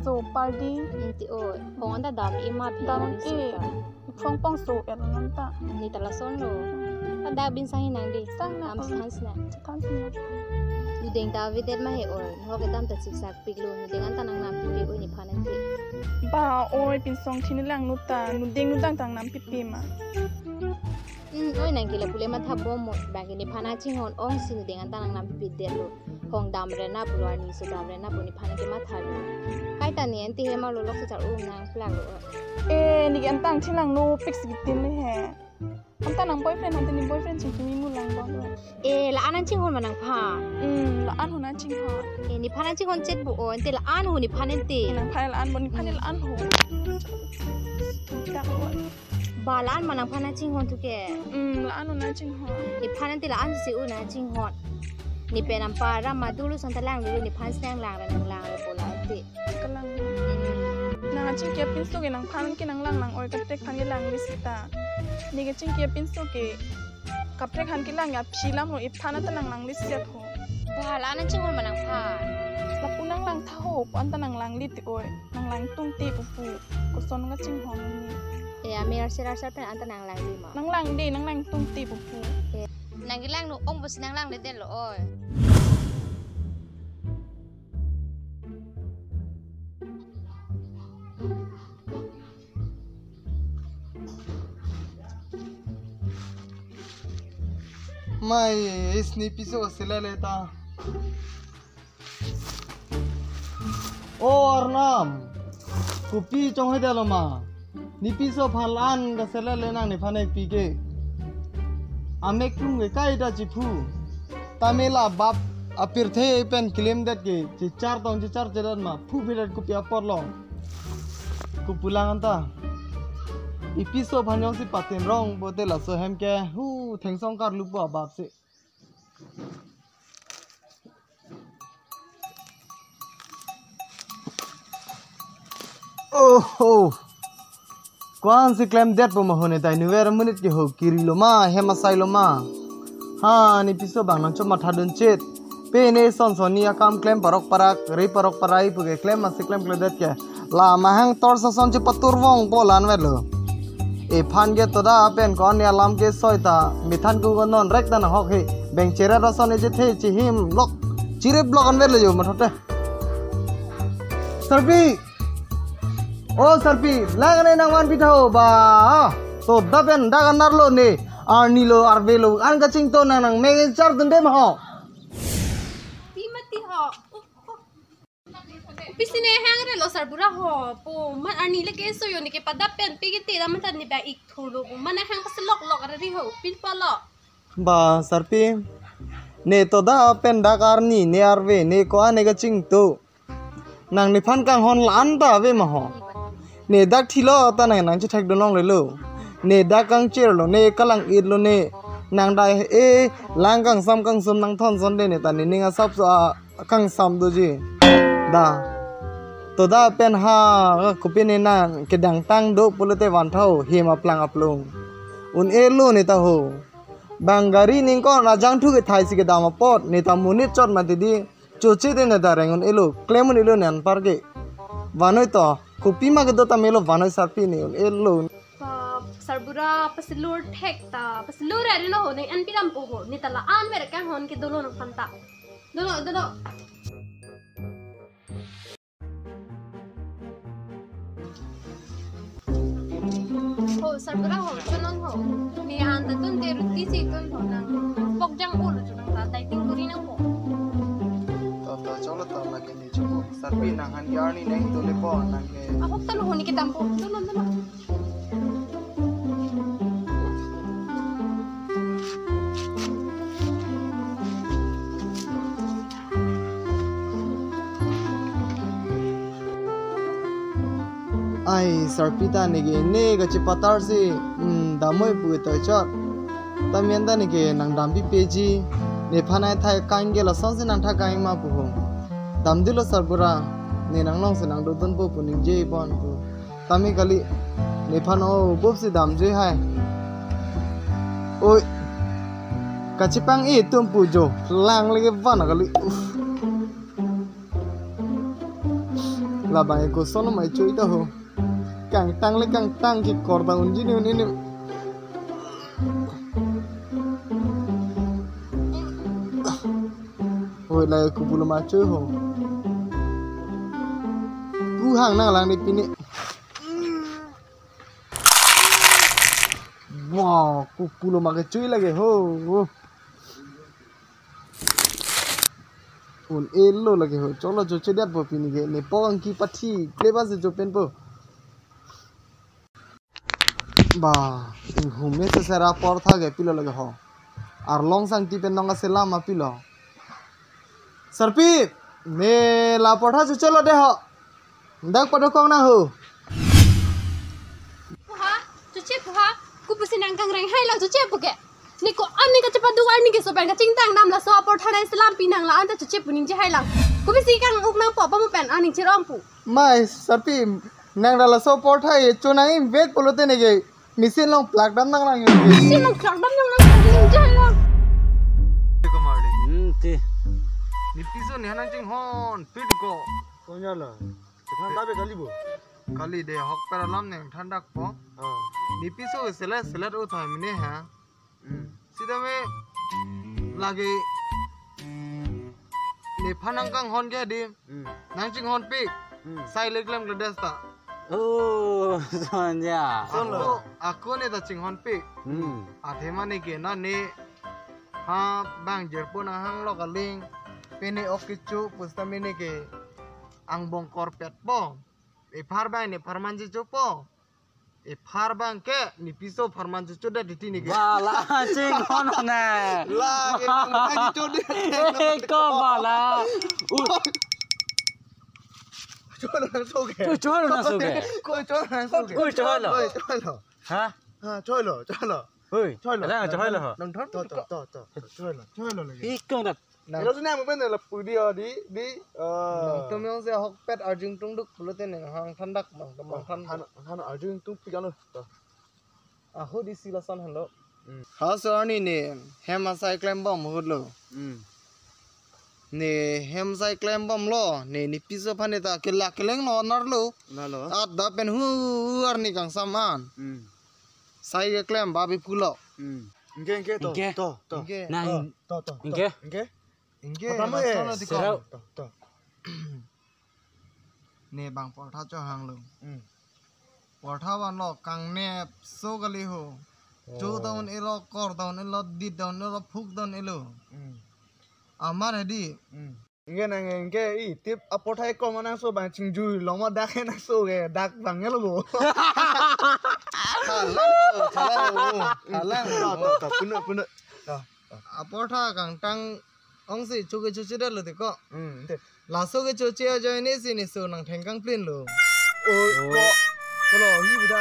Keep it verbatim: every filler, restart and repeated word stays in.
so party. Inti o, pong anta dam-i ma phi Dam-i. Sita. Pong pong so er non ta. Ni ta lason lo. Ada bin sang hinang di. Sang na. Am than sina. Than sina. Nudeng ta avedet ma he oi. Ho kedam ta siksak piklo. Nudeng anta nangnam pipi oi nephan ante. Ba oi pinsong chini lang nu ta. Nudeng nudang ta nangnam pipi ma. Hmm, oi nang kila pule matha bom mo. Bang nephan chinghon ong si nudeng anta nangnam pipi det lo. Hong dam rena pulo arni so dam rena pu nephan ke matha lo. Kaita ne ante he ma lo lok sechar um nang plak lo. Eh, neke anta nangthin lang nu pik si kitin le he. Anta nang boyfriend ante ne boyfriend chingki mi mu lang bom lo. Eh, la-an chinghon ma nangphan. Hmm, la-an ho nangchinghon. Eh, nephan chinghon chet bu o ante la-an ho nephan ante. Nangphan la-an bo nephan la-an ho. Dak bo. Ba la-an ma nangphan chinghon thu ke. Hmm, la-an ho nangchinghon. Nephan ante la-an si u nangchinghon. Ne pen ampa ram ma dulu son ta lang dulu nephan si nang lang ra nang lang ra po la ante. Kalang. Nang chingki apinso ke nangphan ke nang lang lang oi kaprek phan ke lang li sita. Neke chingki apinso ke kaprek phan ke lang ya phi lam ho iphan anta nang lang li set ho. Ba la-an chinghon ma nangphan. Lapu nang lang tha ho, pu anta nang lang li ti oi. Nang lang tung ti pupu. Koson nangchinghon ni. Eh, amir sir sir pen anta nang lang li ma. Nang lang di, nang lang tung ti pupu. Eh, nang kelang nu ong pusi nang lang le det lo oi. Mai, is ne piso selele ta. O Arnam, kopi chonghoi det lo ma? Ne piso aphan la-an kaselele nang nephan ekpi ke. Amek klung ke kaita chiphu. Tame la bap apirthe pen keklem det ke, chichar tong chichar chedet ma, phu phedet kopi apor lo. Kopulang anta. Ne piso aphan jongsi patin rong pote laso hem ke, hu, thengsong karlu po abap si. Oh, oh. Ko-an si klem det po ma ho ne ta inut ver monit ke ho kiri lo ma, hem asai lo ma. Ha, ne piso bang nang chom matha dun chet. Pe ne son son ne akam klem parok parak, re parok parai pu ke klem masi klem kle det ke. La mahang tor sason chepatur vong po la-an vet lo. Ephan ke toda pen ko-an ne alam ke soi ta, methan ku ko non rek ta nang hok he. Beng cheret ason e chethe chihim lok. Chirip lok an vet lo jo mathote. Sarpi. O Sarpi, lang ne nang van pitha ho ba. Toda pen dak anar lo ne. Arni lo, arve lo, an kachingto nang nang meng char dun de ma ho. Pi mati ho. Pisi ne hang re lo sarbura ho. Po man arni le ke so yo ne ke pada pen pe ke te da man ta ne ba ik thu lo. Po man hang pas lok lok re ri ho. Pil pa lo. Ba Sarpi. Ne toda pen dak arni ne arve ne ko-an ne kachingto. Nang nephan kanghon la-an ta ave ma ho. Ne dak thilo ta nang nang chethek dun long le lo. Ne dak kangchir lo ne kalang it lo ne. Nang dai e lang kangsam kangsum nang thon son de ne ta ne ning asap so a kangsam doji. Da. Toda pen ha kopi ne nang kedang tang do pulote van tha ho hem aplang aplung. Un-e lo ne ta ho. Bang gari ningkon rajang thu ke thai si kedam apot ne ta monit chot mati di. Choche de ne ta reng un-e lo. Klem un-e lo ne anpar ke. Vanoi to. Kopi ma kedo ta melo vanoi Sarpi ne un-e lo. Pa, sarbura pasilur thek ta, pasilur ari lo ho, ne an pi dam po ho, ne ta la-an ver kanghon ke dolo nangphan ta. Dolo, dolo. Ho, sarbura ho, chonong ho. Ne an ta tun te ruti si tun ho nang. Pok jang ul chonong ta, dieting kuri nang ho. To, to, cholo to, lagi ne chupo. Sarpi nang han yarni nang to le po, nang ke. Ahok ta lo ho ne ke dam po. Dolo, dolo. Ai, Sarpi ta ne ke ne kachepatar si, hmm, damoi pu ke toichot. Tame an ta ne ke nang dam pipeji, nephan ai thai kain ke lason si nang thak kain ma pu ho. Dam dilo sarbura, ne nang long si nang dodon po pu ningje pon pu. Tame kali, nephan o bup si damjoi hai. Oi, kachepang-i atum pu jo, lang leke van kali. Uff. Labang eko solo mai chui ta ho. Kangtang le kangtang ke kor ta unji ni un ini. Oi, la eko pulo ma chui ho. Ku hang nanglang ni pini. Wow, ku pulo ma ke chui lake ho. Un-elo lake ho. Cholo choche det po pini ke. Ne pok angki pathi. Kle ba si chopen po. Ba, inghum me sesera portha ke pilo lake ho. Arlong sangti pen nong kaselam apilo. Sarpi, ne la portha chochelo de ho. Dak padokong na ho. Puha, choche puha, kopusi nang kangreng hai la choche pu ke. Ne ko-an ne kachepadu arni keso pen kachingthang dam laso aportha nangselam pi nang la anta choche pu ningje hai lang. Kopusi kang-uk nangpo pamu pen aning cherong pu. Mai, Sarpi, nang da laso portha e cho nang invek pulote ne ke. Machine along plug dam nanglang. Machine along plug dam nanglang ningje hai lang. Hmm, ti. Ne piso ne hanang chinghon, pit ko. Konya la. Than ta be kali bo. Kali de hok per alam neng thandak po. Ah. Ne piso selet selet o thai mene ha. Hmm. Sitame lake nephan nang kanghon ke di. Hmm. Nang chinghon pik. Hmm. Sai le klem kledes ta. Oh, sonya. Ako, ako ne ta chinghon pik. Hmm. Athema ne ke na ne ha bang jerpo nang hang lo kaling. Pene ok kecho pusitame ne ke angbong korpet po. Ephar bang ne pharman checho po. Ephar bang ke ne piso pharman checho det titi ne ke. Bala chinghon ne. La ke pharman checho det. Eh, ko bala. Uh. Cholo nangso ke. Ko cholo nangso ke. Ko cholo nangso ke. Ko cholo. Ko cholo. Ha? Ha, cholo, cholo. Hoi. Cholo. Alang cholo ho. Nang thon to to to to. Cholo, cholo lagi. Ikong dak. Nang. Ilo sini amu pen la pudi o di di. Nang tum yong se hokpet arjing tungduk pulote neng hang thandak bang teman than. Han han arjing tung pikan lo. Aho di sila san hando. Hmm. Ha so arni ne hem asai klem bom hut lo. Hmm. Ne hem asai klem bom lo, ne ne piso aphan ne ta kelak keleng lo nar lo. Na lo. At da pen hu arni kangsam an. Hmm. Sai keklem babi pulo. Hmm. Ingke ingke to. Ingke. To to. Ingke. Nah, to to to. Ingke. Ingke. Ingke. Pertama mas eh. Tono di serau. To to. Ne bang portha chohang lo. Hmm. Portha vanlo kangnep so kali ho. Oh. Cho ta un-elo, kor ta un-elo, dit ta un-elo, phuk ta un-elo. Hmm. Amar hedi. Hmm. Ingke nang ingke i tip aportha eko ma nangso bang chingjui long ma dak he nangso ke dak bang lo bo. Halang, halang, halang. To to to puno puno. To. Aportha kangtang ong si choke choche det lo te ko. Hmm. Laso ke choche ajoine si ne so nang thengkang plin lo. Oh, ko. Ko lo hi buda.